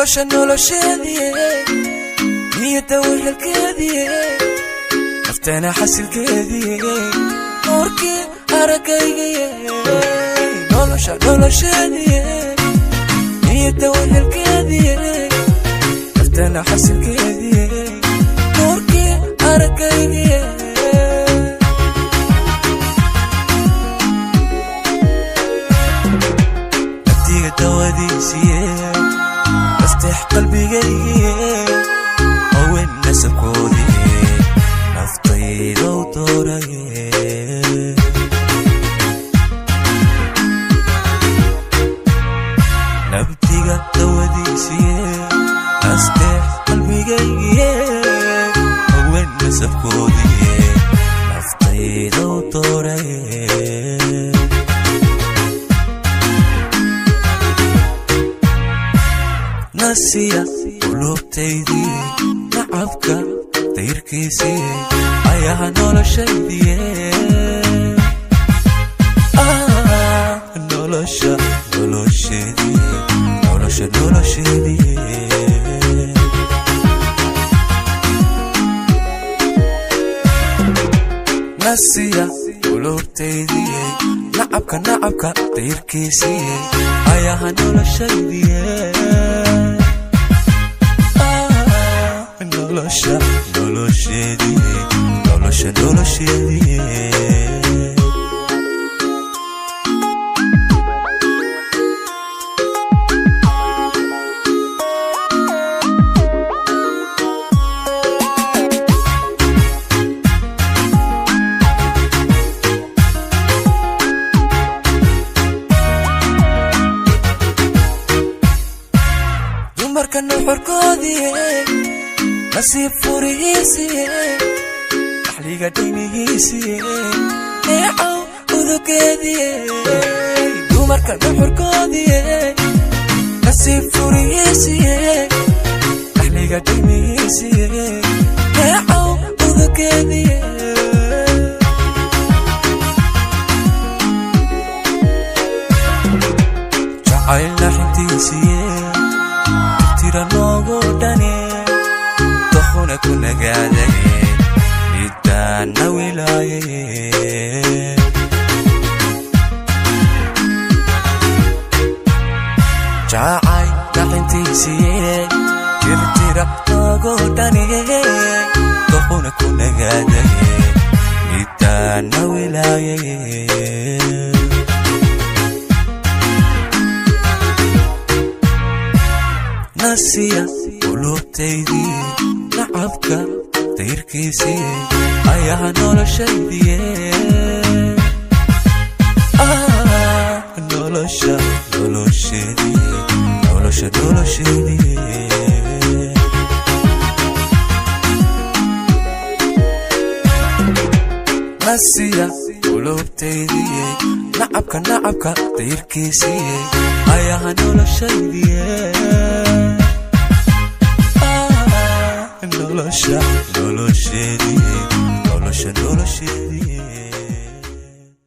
Nolosha nolosheedii, niyadda wehelkeedii, naftana xasilkeedii, nuurkii aragaygaye. Nolosha nolosheedii, niyadda wehelkeedii, naftana xasilkeedii, nuurkii aragaygaye. Naftiga dawadiisiye, nasteex qalbigaygiye, haween nasabkoodii, naftaydow dooraye. Nabdiga dawadiisiye, nasteex qalbigaygiye, haween nasabkoodii, naftaydow dooraye. Nasiya qulubtaydii, nacabka dayrkiisii, ayaha noloshaydiye. Nolosha nolosheedii, nolosha nolosheedii. Nasiya qulubtaydii, nacabka nacabka dayrkiisii, ayaha noloshaydiye. Nolosha nolosheedii, nolosha nolosheedii. Dumarka nuxurkoodii, nasiib furihiisii, axliga dhaymihiisii, neecow udugeedii. Dumarka nuxurkoodii, nasiib furihiisii, axliga dhaymihiisii, neecow udugeedii. Jacaylna xintiisiye, tira noogu dhane, dokhuna ku nagaadaye, midaana wilaayaye. Jacay naxintiisiye, tirtira noogu dhane, dokhuna ku nagaadaye, midaana wilaayaye. Nasiya qulubtaydii, nacabka dayrkiisii, ayaha noloshaydiye. Nolosha nolosheedii, nolosha nolosheedii. Nasiya qulubtaydii, nacabka nacabka dayrkiisii, ayaha noloshaydiye. Nolosha nolosheedii, nolosha nolosheedii.